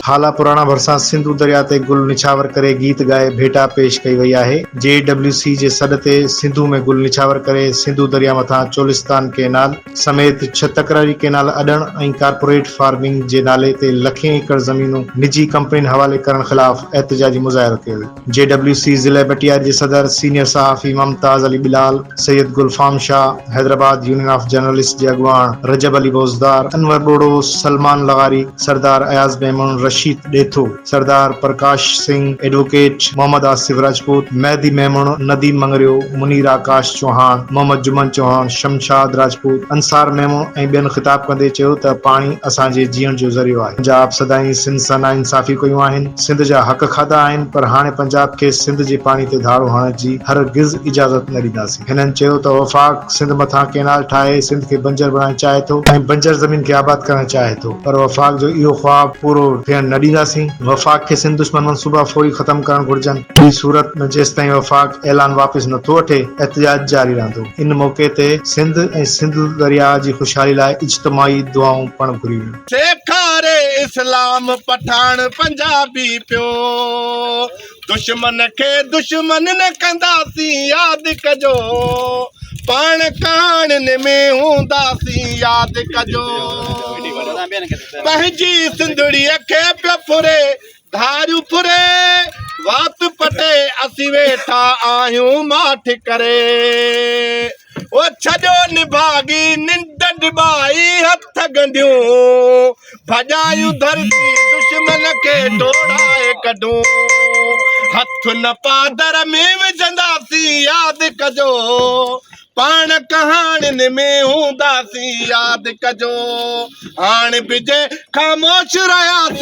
هالا پراڻا ڀرسان سنڌو درياء تي گل نڇاور ڪري گيت ڳائي ڀيٽا پيش ڪئي وئي آهي. جي ڊبليو سي جي سڏ تي سنڌو ۾ گل نڇاور ڪري سنڌو درياء مٿان چولستان ڪئنال سميت ڇهه تڪراري ڪئنال اڏڻ ۽ ڪارپوريٽ فارمنگ جي نالي تي لکين ايڪڙ زمينون نجي ڪمپنين حوالي ڪرڻ خلاف احتجاجي مظاهرو ڪيو ويو. جي ڊبليو سي ضلعي مٽياري جي صدر سينيئر صحافي Mumtaz Ali Bilal, Syed Gulfam Shah, Hyderabad union of journalist جي اڳواڻ رجب علي بوزدار، انور ٻوڙو، سلمان لغاري، سردار اياز ميمڻ، رشيد ڏيٿو، سردار پرڪاش سنگهه، ايڊووڪيٽ محمد آصف راجپوت، مهدي ميمڻ، نديم مڱريو، منير آڪاش چوهاڻ، محمد جمن چوهاڻ، شمشاد راجپوت، انصار ميمڻ ۽ ٻين خطاب ڪندي چيو ته پاڻي اسان جي جيئڻ جو ذريعو آهي، پنجاب سدائين سنڌ سان ناانصافيون ڪيون آهن، سنڌ جا حق کاڌا آهن پر هاڻي پنجاب کي سنڌ جي پاڻي تي ڌاڙو هڻڻ جي هر گز اجازت نه ڏينداسين. هنن چيو ته وفاق سنڌ مٿان ڪينال ٺاهي سنڌ کي بنجر بڻائڻ چاهي ٿو ۽ بنجر زمين کي آباد ڪرڻ چاهي ٿو پر وفاق جو اهو خواب پورو ٿيڻ نه ڏينداسين. وفاق کي سنڌ دشمن منصوبا فوري ختم ڪرڻ گهرجن. ٻي صورت ۾ جيستائين وفاق اعلان واپس نه ٿو وٺي احتجاج جاري رهندو. ان موقعي تي سنڌ ۽ سنڌ درياء جي خوشحالي لاء اجتماعي دعائون پڻ گهريون ويون. سيکاري اسلام پٺاڻ پنجابي پيو دشمن کي دشمن نه ڪنداسين ياد ڪجو پاڻ ڪهاڻين ۾ هونداسين ياد ڪجو پنهنجي سنڌڙيء کي پيو ڦري ڌاريون ڦري وات پٽي اسين ويٺا آهيون ماٺ ڪري او ڇڏيو نڀاڳي ننڊ ڊٻائي هٿ ڳنڍيون ڀڄايون ڌرتي دشمن کي ڊوڙائي ڪڍون هٿ نه پادر ۾ وجهنداسين ياد ڪجو پاڻ ڪهاڻين ۾ هونداسين ياد ڪجو هاڻ به جي خاموش رهياسين.